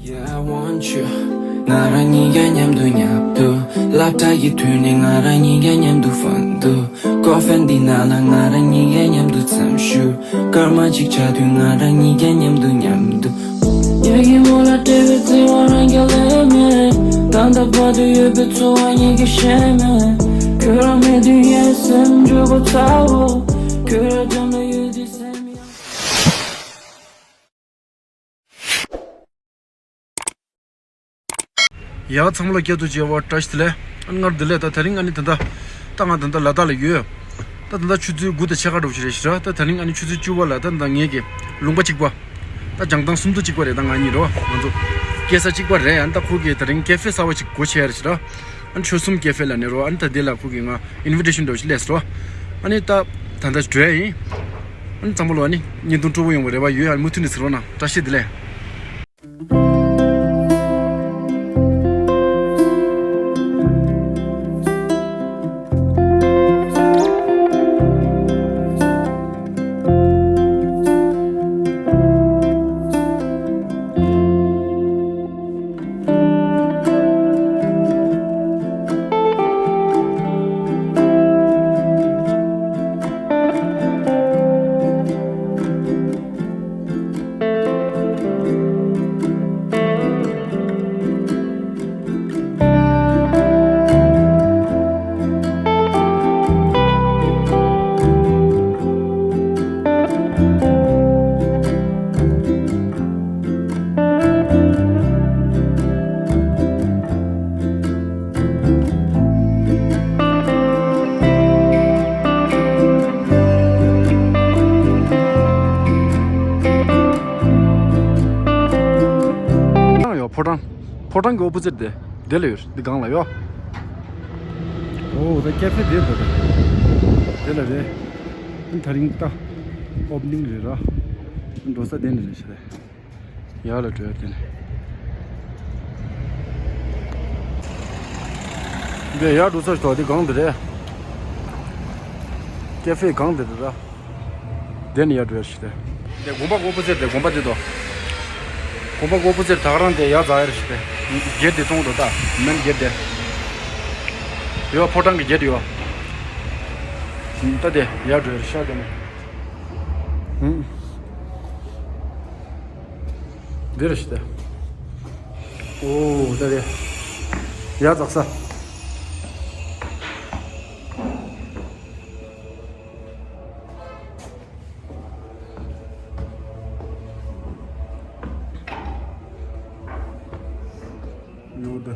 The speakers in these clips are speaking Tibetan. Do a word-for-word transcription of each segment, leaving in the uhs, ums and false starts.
Yeah, I want you. ང་རང་གཉིས་ཀ་མཉམ་དུ་མཉམ་དུ། སློབ་གྲྭ་ཡི་དུས་ནས་ང་རང་གཉིས་ཀ་མཉམ་དུ་ཕན་དུ། ཀོ་ཧྥེ་འདི་ནང་ལ་ང་རང་གཉིས་ཀ་མཉམ་དུ་འཚམས་ཞུ། སྐར་མ་གཅིག་ཆགས་དུས་ང་རང་གཉིས་ཀ་མཉམ་དུ་མཉམ་དུ། ཉལ་གྱི་མོ་ལ་སྤྲད་པའི་བརྩེ་བ་རང་རྒྱལ་ལས་མེད། ད་ལྟ་བར་དུ་ཡོད་པའི་འཚོ་བ་ཉིད་ཀྱིས་ཤེས་མེད། ཁྱོད་རང་མེད་དུས་ངའི་སེམས་འགྱུར་གོ་ཚ་བོ། ཁྱོད་རང་འགྲམ་ལ་ཡོད་དུས་སེམས་ཡང་། ཡ་ཚང་མ་ལ་སྐྱབས་སུ་མཆིའོ། བཀྲ་ཤིས་བདེ་ལེགས། ཨ་ནི་སྔར་བདེ་ལེགས། ད་དེ་རིང་ཨ་ནི་ད་ལྟ་ད་ང་ད་ལྟ་ལ་དྭགས་ལ་ཡོད། ད་ད་ལྟ་ཆུ་ཚོད་དགུ་དང་ཕྱེད་ཀ་འདྲ་པོ་ཞིག་རེད་ཤག་ད་དེ་རིང་ཨ་ནི་ཆུ་ཚོད་བཅུ་པ་ལ་ད་ད་ངེད་ཀྱི་ལུང་པ་གཅིག་པ། ད་བྱང་ཐང་སུམ་མདོ་གཅིག་པ་རེད། ད་ང་གཉིས་རོ། ང་ཚོ་སྐྱེས་ས་གཅིག་པ་རེད། ཨ་ནི་ད་ཁོ་གིས་དེ་རིང་ཀེ་ཧྥེ་གསར་པ་ཞིག་སྒོ་ཕྱེ་ཡ་རེད་ཤག་ཨ་ནི་ཆོལ་གསུམ་ཀེ་ཧྥེ་ལབ་ནས་རོ། ཨ་ནི་ད་དེ་ལ་ཁོ་གིས་ང་ཨིན་བི་ཊེ་ཤན་འདྲ་པོ་ཞིག་སླེབས་སོང་རོ། ཨ་ནི་ད་ད་ལྟ་འགྲོ་ཡ་ཡིན། ཨ་ནི་ཚང་མ་ལ་ཨ་ནི་བརྙན་ཐུང་སྤྲོ་པོ་ཡོང་བའི་རེ་བ་ཡོད། ཨ་ནི་མུ་མཐུད་ནས་གཟིགས་རོགས་གནང་། བཀྲ་ཤིས་བདེ་ལེགས། ཡོད། ཕོ་བྲང་། ཕོ་བྲང་གི་ཨོ་པོ་ཟིཊ་དེ། དེ་ལ་ཡོད། འདི་སྒང་ལ་ཡོད། ཨོ་ད་ཀེ་ཧྥེ་དེ་དེ་དེ་ལ་རེད། ཨ་ནི་ད་རིང་ད་ཨོ་པ་ནིང་རེད་ར། འགྲོ་ས་དེ་ནས་རེད་ཤག་རེད། ཡར་ལ་འགྲོ་ཡ་དེ་ནས། འདི་ཡར་འགྲོ་ས་ཞིག་འདུག་དེ་སྒང་དེ་རེད། ཀེ་ཧྥེ་སྒང་དེ་རེད་ར། དེ་ནས་ཡར་འགྲོ་ཡ་ཞིག་རེད། དེ་དགོན་པ་ཨོ་པོ་ཟིཊ་དེ། དགོན་པ་དེ་དོ། དགོན་པ་ཨོ་པོ་ཟིཊ་ད་ག་རང་དེ་ཡར་འཛེགས་ཡ་རེད་ཤག་རེད། གེ་ཊི་དེ་མཐོང་འདུག་ད། མེན་གེ་ཊི་དེ། ཡོད། ཕོ་བྲང་གི་གེ་ཊི་ཡོད། ད་དེ་ཡར་འགྲོ་ཡ་རེད་ཤག་དེ་ནས། ཧུམ། འདི་རེད་ཤག་ད། ཨོ་ད་དེ་ཡར་འཛེགས་ས། ཡོད་ད།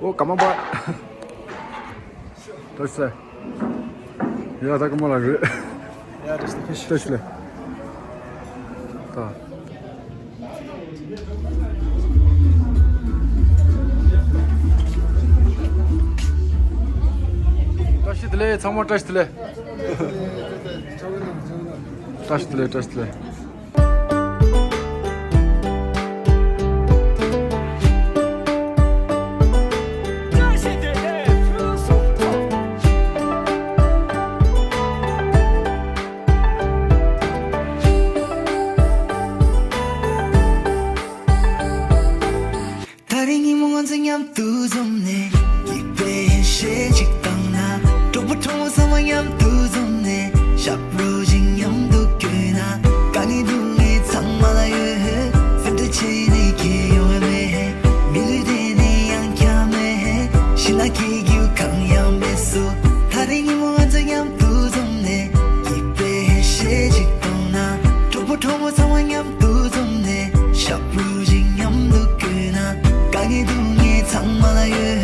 ཨོ་ཀ་མ་པ། བཀྲ་ཤིས་བདེ་ལེགས། ཡ་ད་ཀ་མ་ལ་རེད། ཡ་བཀྲ་ཤིས་བདེ་ལེགས། བཀྲ་ཤིས་བདེ་ལེགས། ད། བཀྲ་ཤིས་བདེ་ལེགས། ཚང་མ་བཀྲ་ཤིས་བདེ་ལེགས། བཀྲ་ཤིས་བདེ་ལེགས། བཀྲ་ཤིས་བདེ་ལེགས། ད་རེས་ཉིན་མོ་ང་ཚོ་མཉམ་དུ་འཛོམས་ནས། སྐྱིད་པའི་ཡེ་ཤེས་ཅིག་བཏང་ན། གྲོགས་པོ་གྲོགས་མོ་ཚང་མ་མཉམ་དུ་འཛོམས་ནས། ཞབས་བྲོ་ཅིག་མཉམ་དུ་བསྐྱོན་ན། དཀའ་ངལ་སྡུག་བསྔལ་ཚང་མ་ལ་ཡོད། སེམས་ཁྲལ་བྱས་ནས་ཁྱད་ཡོང་བ་མེད། མི་ལུས་དེ་ནི་ཡང་བསྐྱར་མེད། ཕྱི་ནང་སྐྱིད་རྒྱུ་གང་ཡང་མེད་སོ། ད་རེས་ཉིན་མོ་ང་ཚོ་མཉམ་དུ་འཛོམས་ནས། སྐྱིད་པའི་ཡེ་ཤེས་ཅིག་བཏང་ན། གྲོགས་པོ་གྲོགས་མོ་ཚང་མ་མཉམ་དུ་འཛོམས་ནས། ཞབས་བྲོ་ཅིག་མཉམ་དུ་བསྐྱོན་ན། དཀའ་ངལ་སྡུག་བསྔལ་ཚང་མ་ལ་ཡོད།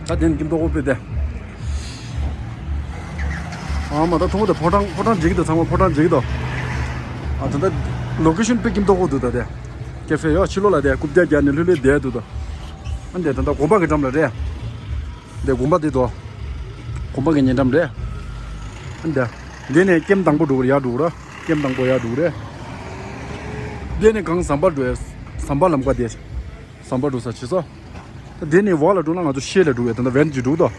ད་དེ་ནི་སྐྱིད་མདོག་ཁ་པོ་དཔེ་བདེ། ཨ་མ་ད་ཐུང་ངུ་དེ་ཕོ་བྲང་ཕོ་བྲང་མཇལ་གྱི་འདུག་ཚང་མ་ཕོ་བྲང་མཇལ་གྱི་འདུག་ཨ་ད་ད་ལོ་ཀེ་ཤན་དཔེ་སྐྱིད་མདོག་ཁ་པོ་འདུག་ད་དེ་ཀེ་ཕེ་ཡོད། ཕྱི་ལོགས་ལ་དེ་རྐུབ་བཀྱག་བརྒྱབ་ནས་ལྷོད་ལྷོད་བསྡད་འདུག་ད་ཨ་འདི་ད་ད་དགོན་པ་གི་འགྲམ་ལ་རེད། འདི་དགོན་པ་འདི་དོ། དགོན་པ་གི་ཉེ་འགྲམ་རེད། ཨ་འདི་འདི་ནས་ཀེམ་དང་པོ་འགྲོ་གི་རེད། ཡར་འགྲོ་གི་རེད། ཀེམ་དང་པོ་ཡར་འགྲོ་གི་རེད། འདི་ནས་གང་ཟམ་པ་འགྲོ་ཡ། ཟམ་པ་ལམ་ཁ་དེ། ཟམ་པ་འགྲོ་ས་བྱེད་ས། ད་དེ་ནས་འོག་ལ་འགྲོ་ན་ང་ཚོ་ཤེལ་ལ་འགྲོ་བས། ད་ལྟ་ཝན་གྱིས་འགྲོ་དོ།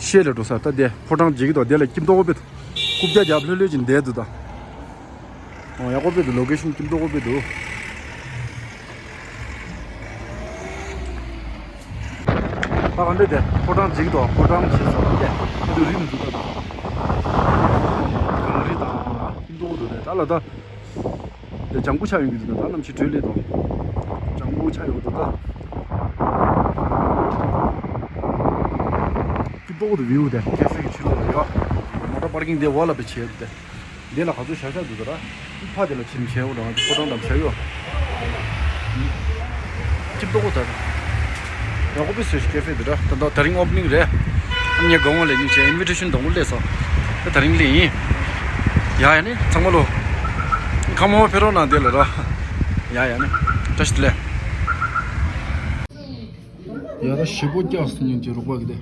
ཤེལ་ལ་འགྲོ་ས། ད་དེ་ཕོ་བྲང་མཇལ་གྱི་འདུག་དེ་ལ་སྐྱིད་མདོག་ཁ་པོ་དཔེ་འདུག་རྐུབ་བཀྱག་བརྒྱབ་ལྷོད་ལྷོད་ཅིག་བསྡད་འདུག་ད། ཨོ་ཡག་པོ་དཔེ་འདུག་ལོ་ཀེ་ཤན་སྐྱིད་མདོག་ཁ་པོ་དཔེ་འདུག་ད་ག་འདྲ་དེ་ཕོ་བྲང་མཇལ་གྱི་འདུག་ཕོ་བྲང་བྱེད་ས་དེ་ཁ་ཐུག་རི་མི་འདུག་ད་ད། གངས་རི་དང་སྐྱིད་མདོག་ཁ་པོ་འདུག་དེ་ད་ལ་ད། དེ་ལྗང་བུ་ཆགས་ཡོང་གི་འདུག་ད་གནམ་གཤིས་དྲོད་ལས་དང་། ལྗང་བུ་ཆགས་ཡོང་འདུག་ད། སྐྱིད་པོ་འདུག་ཝིའུ་དེ་ཀེ་ཕེ་གི་ཕྱི་ལོགས་ལ་ཡོད། མོ་ཊ་པར་ཀིང་དེ་འོག་ལ་བྱས་ཡོད་དེ། འདི་ལ་ག་ཚོད་བཞག་བཞག་འདུག་ད་ར། ཕ་དེ་ལ་ཕྱིན་བྱས་འོ་རང་ཕོ་བྲང་དང་བྱས་ཡོད། སྐྱིད་པོ་འདུག་ད། ཡག་པོ་བཟོས་ཤིག་ཀེ་ཕེ་འདི་འདྲ། ད་ལྟ་དེ་རིང་ཨོ་པ་ནིང་རེད། ངས་དགོང་མོ་ལས་ཉིན་བྱས་ཨིན་ཝི་ཊེ་ཤན་དང་པོ་སླེབས་སོང་། ད་དེ་རིང་སླེབས་ཡིན། ཡ་ཡ་ནི་ཚང་མ་ལོ། ཁ་མོ་ཕེ་རོགས་གནང་དེ་ལ་ར། ཡ་ཡ་ནི། བཀྲ་ཤིས་བདེ་ལེགས། ཡ་ད་ཞེ་པོ་སྐྱག་སོང་ཉིན་གྱི་རོགས་པ་གི་དེ།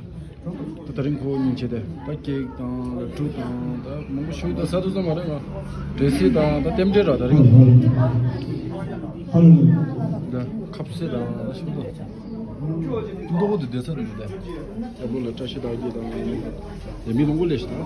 ད་དེ་རིང་ཁོ་ཉིན་བྱས་དེ། ད་ཀེག་དང་ལ་ཕྲུག་དང་ད་མང་པོ་ཞུ་ད་ས་དུ་ཙམ་མ་རེད་ང་། འབྲས་སིལ་དང་ད་རྟེན་འབྲེལ་ར་དེ་རིང་། ད་ཁབ་སེ་དང་ད་ཞུ་ད། མདོག་ཏུ་བསྡད་ས་རེད་འདུག་ད། ད་བུ་ལ་བཀྲ་ཤིས་རྟགས་བརྒྱད་དང་། དེ་མི་མང་པོ་སླེབས་ཤག་ད།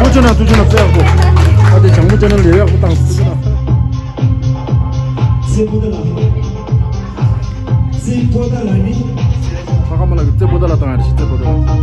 ཐུགས་རྗེ་གནང་། ཐུགས་རྗེ་གནང་། དཔེ་ཡག་པོ། ཨ་དེ་བྱང་བུ་ཅན་ནས་ལས་ཡག་པོ་བཏང་། རྩེ་པོ་ཏ་ལ། རྩེ་པོ་ཏ་ལ་ནི། ཕ་ཁ་མ་ལགས་ཀྱི་རྩེ་པོ་ཏ་ལ་བཏང་ཡ་རེད། རྩེ་པོ་ཏ་ལ།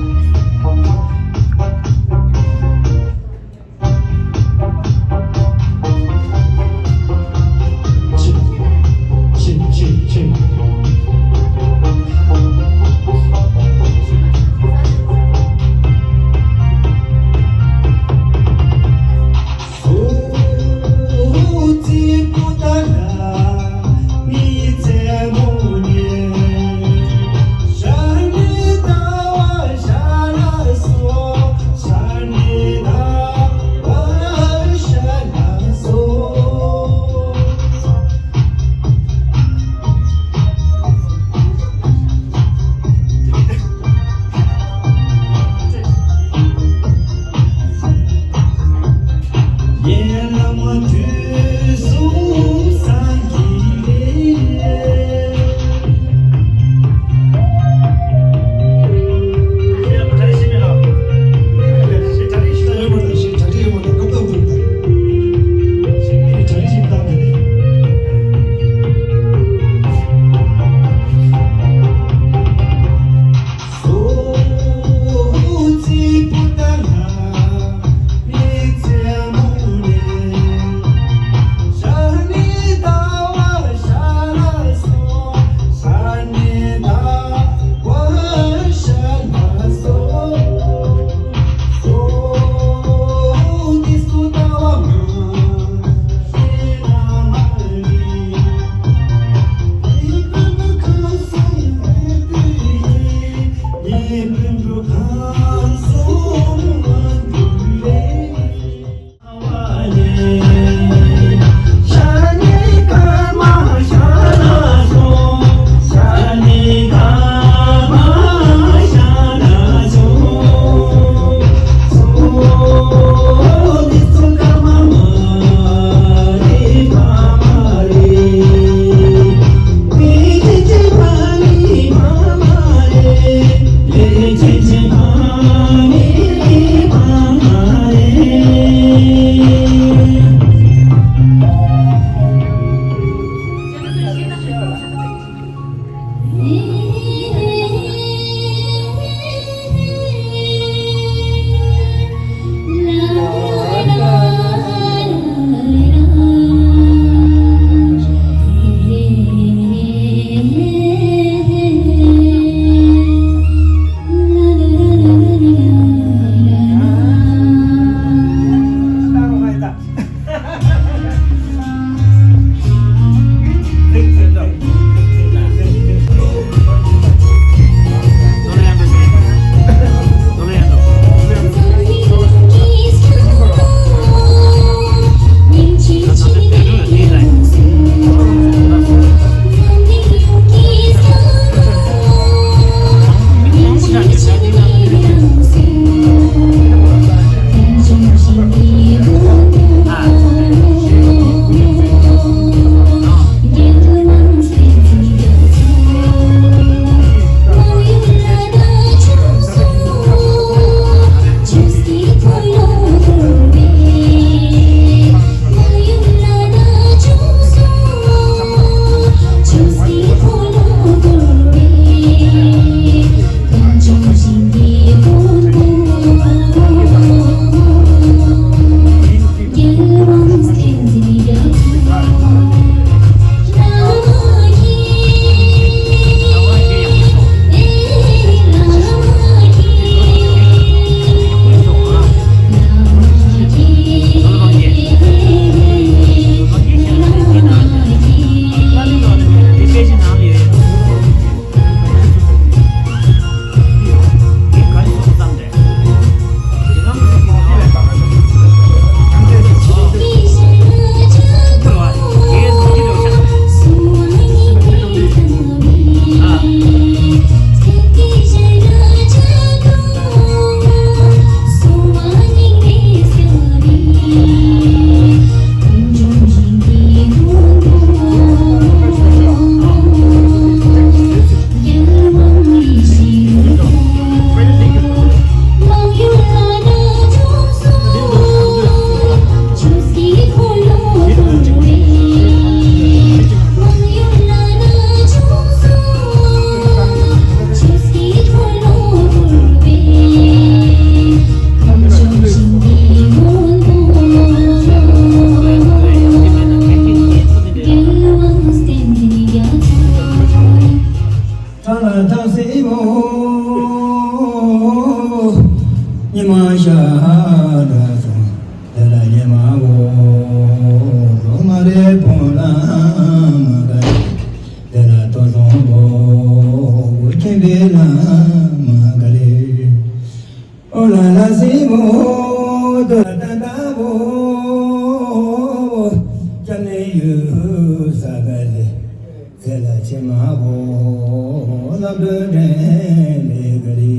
ཁྲ་ལ་ཐག་སེ་བོ། ཉི་མ་ཤར་འདྲ་བྱུང་། དེ་ལ་ཉི་མ་བོ། ལོ་མ་རེ་བོ་ལ་མ་ག་རེ། དེ་ལ་ཐོ་སོང་བོ། ཁྱིམ་པའི་ལ་མ་ག་རེ། ཨོ་ལ་ལ་སི་མོ་དོ་ཏ་ཏ་བོ། སྐྱབས་གནས་ཡུལ་ས་ག་རེ། ཚེ་ལ་ཕྱི་མ་བོ། ལམ་དུ་འདྲེན་ལས་ག་རེ།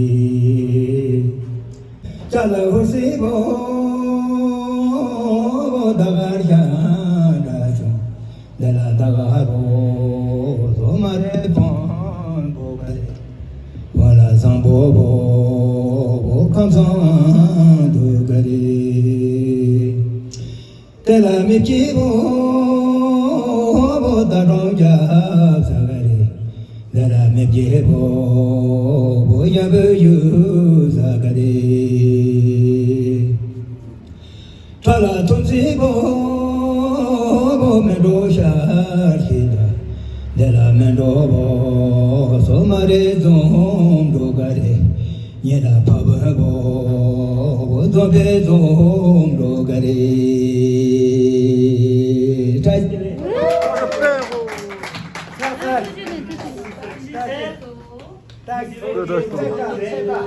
ཅ་ལ་ཧུ་སི་བོ། ད་གར་ཤ་འདྲ་བྱུང་། དེ་ལ་ད་ག་རོ། ཐོ་མ་རེ་ཕོན་པོ་ག་རེ། བ་ལ་བཟང་པོ་བོ། ཁམས་བཟང་དུ་ག་རེ། དེ་ལ་མི་སྐྱིད་བོ། ད་གྲོང་རྒྱབ་ས་ག་རེ། དེ་ལ་མི་སྐྱིད་བོ། ཡ་བོ་ཡུ་ས་ག་རེ། ཁྲ་ལ་ཐུམ་སི་བོ། མེ་འགྲོ་ཤར་ཞིག་ལ། དེ་ལ་མེ་འགྲོ་བོ། སོ་མ་རེ་འཛོམས་འགྲོ་ག་རེ། ཉེ་ལ་ཕ་བོན་བོ། འཛོམས་པའི་འཛོམས་འགྲོ་ག་རེ། བཀྲ་ཤིས་བདེ་ལེགས། ལོ། ཚེ་དཔག་ལ།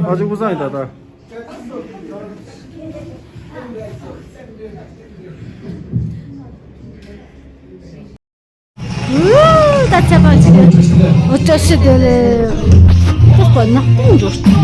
ཨ་ཅག་ཀུ་སང་ཡིན་ད་ལྟ། ད་ཚེ་དཔག་ཅིག་ཨོ་བཀྲ་ཤིས་བདེ་ལེགས། ད་དཔག་ན་ཏུང་འགྲོ།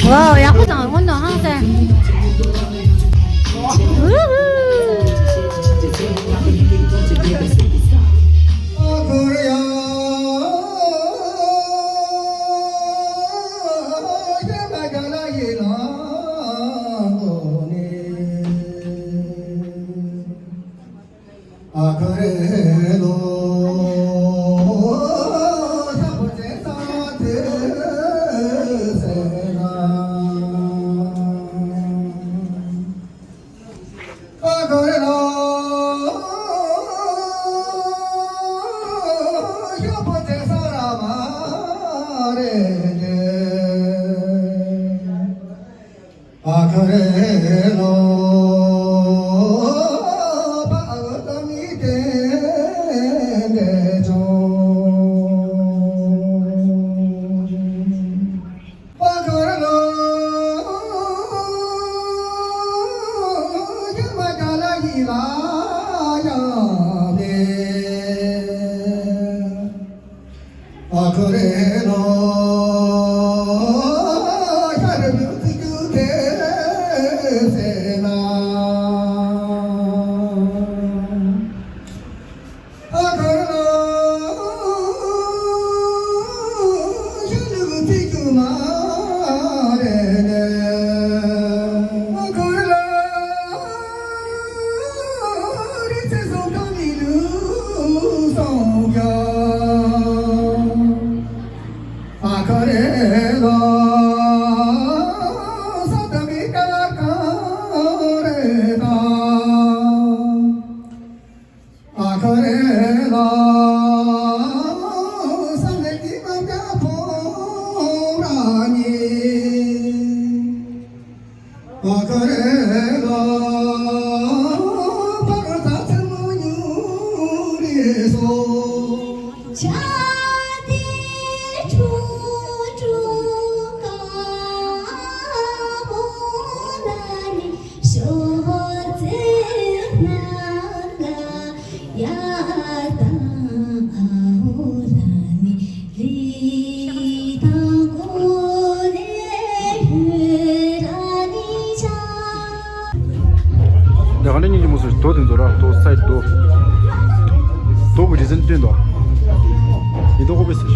ཝའོ། ཡག་པོ་དང་སྔོན་དུ་ཧང་སང་། རྡོ་དེ་ཚོ་ར་རྡོ་སའི་རྡོ། རྡོ་གི་རི་ཟན་སྟོན་དོ། ཡིན་དོ་ཁོ་པེ་སི།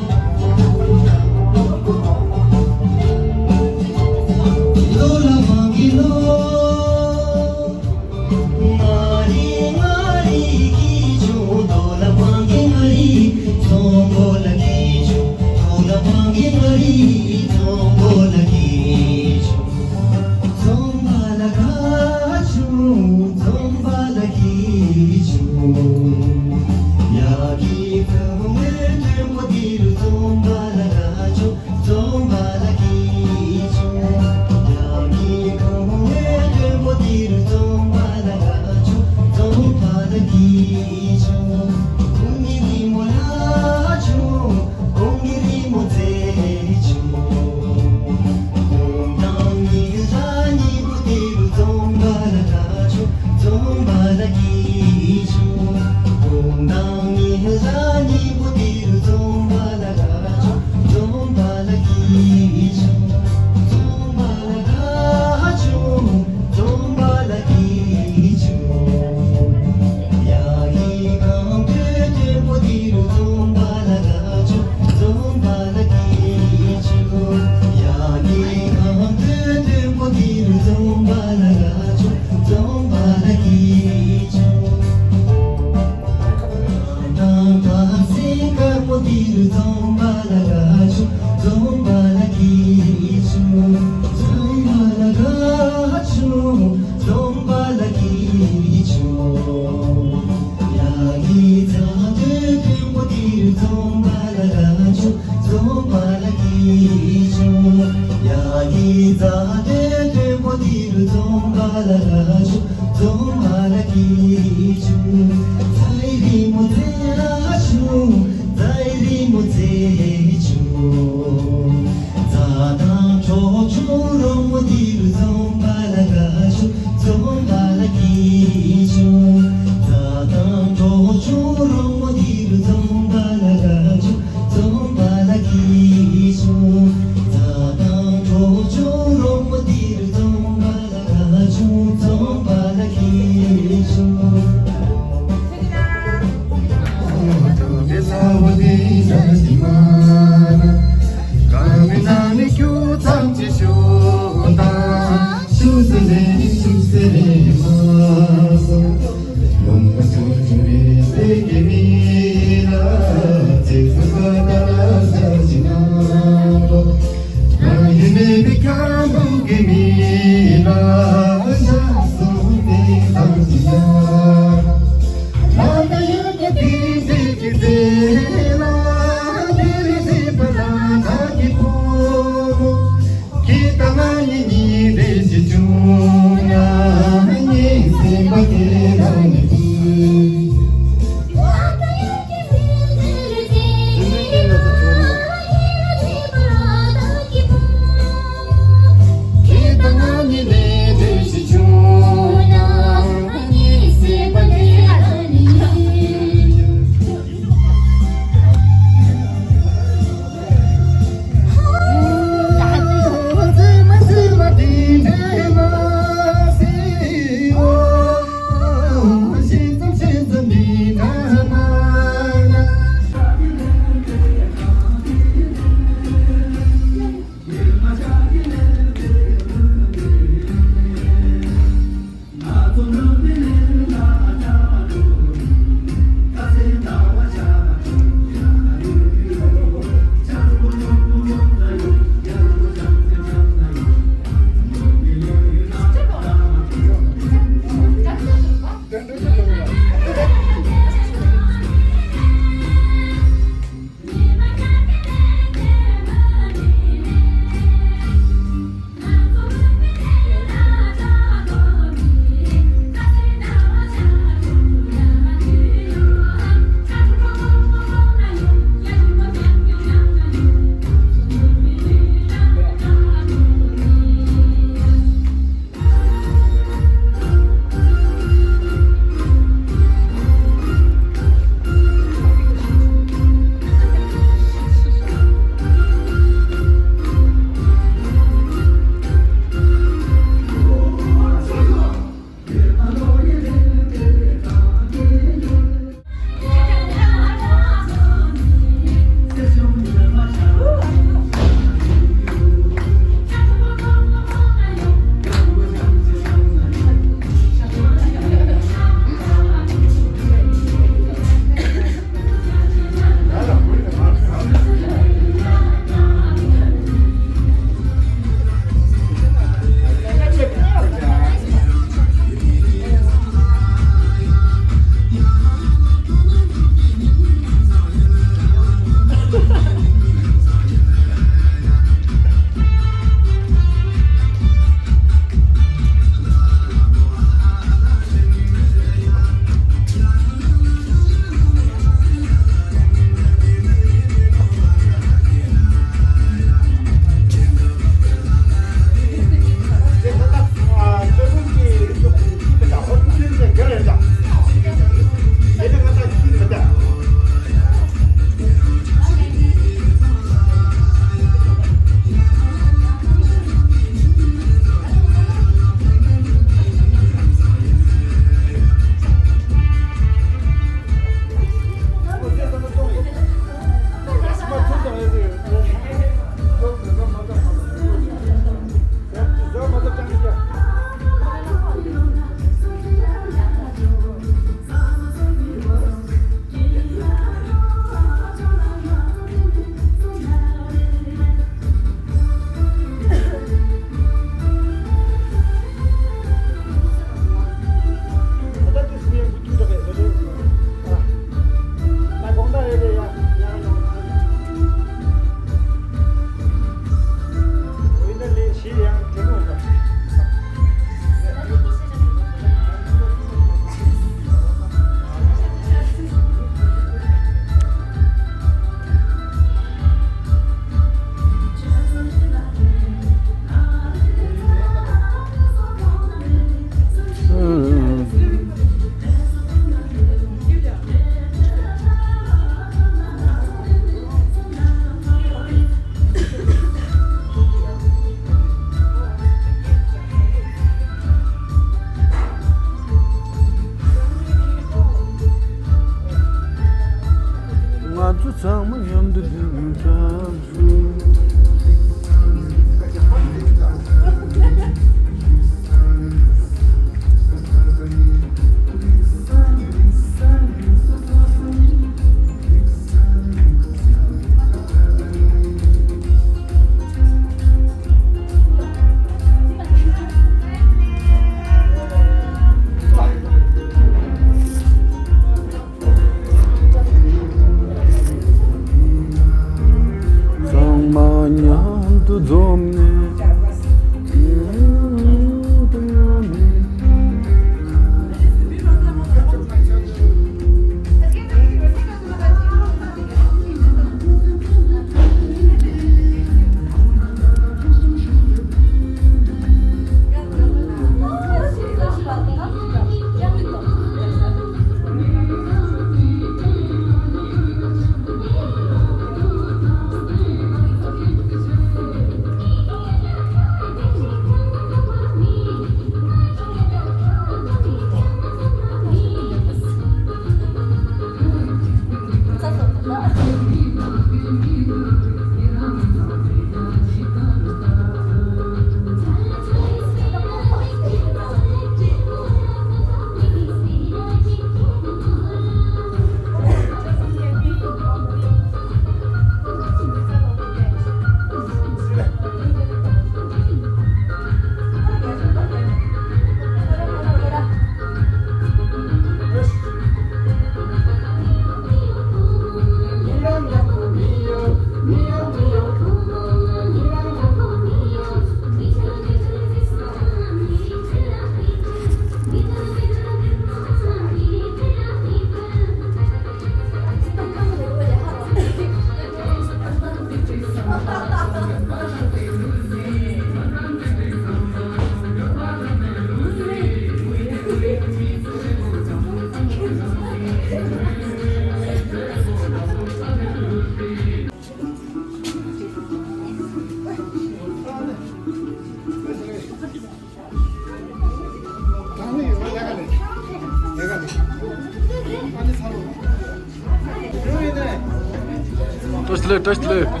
ལེ་བཀྲ་ཤིས་བདེ་ལེགས།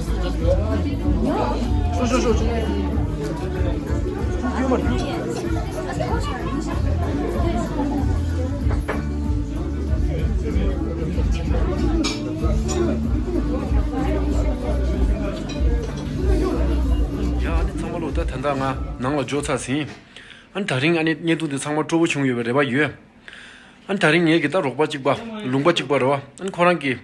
ཤོག་ཤོག་ཤོག་ཤོག་ཡ་ཨ་ནི་ཚང་མ་ལོ། ད་ད་ལྟ་ང་ནང་ལ་འབྱོར་ཚར་ཟིན། ཨ་ནི་དེ་རིང་ཨ་ནི་བརྙན་ཐུང་འདི་ཚང་མ་སྤྲོ་པོ་བྱུང་ཡོད་པའི་རེ་བ་ཡོད། ཨ་ནི་དེ་རིང་ངེད་ཀྱི་ད་རོགས་པ་གཅིག་པ། ལུང་པ་གཅིག་པ་རེད་བ། ཨ་ནི་ཁོ་རང་གི་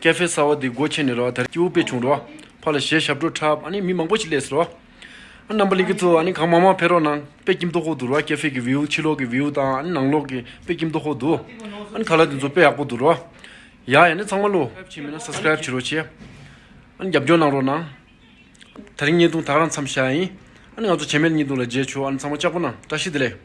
ཀེ་ཧྥེ་གསར་པ་འདི་སྒོ་ཕྱེ་ནས་རེད་བ། དེ་རིང་སྐྱིད་པོ་དཔེ་བྱུང་རེད་བ། ཕར་ལ་གཞས་ཞབས་བྲོ་འཁྲབ། ཨ་ནི་མི་མང་པོ་ཞིག་སླེབས་སོང་རེད་བ། ཨ་ནི་རྣམ་པ་ལྷན་རྒྱས་ཚོ་ཨ་ནི་གང་མང་མང་ཕེབས་རོགས་གནང་། དཔེ་སྐྱིད་མདོག་ཁ་པོ་འདུག་རེད་བ། ཀེ་ཧྥེ་གི་བིའུ། ཕྱི་ལོགས་གི་བིའུ་དང་ཨ་ནི་ནང་ལོགས་གི་དཔེ་སྐྱིད་མདོག་ཁ་པོ་འདུག་ཨ་ནི་ཁ་ལག་དེ་ཚོ་དཔེ་ཡག་པོ་འདུག་རེད་བ། ཡ་ཡ་ནི་ཚང་མ་ལོ། བྱས་མེད་ན་སབ་སི་ཀ་རེབ་བྱེད་རོགས་བྱེད། ཨ་ནི་རྒྱབ་སྐྱོར་གནང་རོགས་གནང་། དེ་རིང་བརྙན་ཐུང་ད་ག་རང་མཚམས་བཞག་ཡིན། ཨ་ནི་ང་ཚོ་རྗེས་མའི་བརྙན་ཐུང་ལ་མཇལ་ཆོག་ཨ་ནི་ཚང་མ་ལྕགས་པོ་གནང་། བཀྲ་ཤིས་བདེ་ལེགས།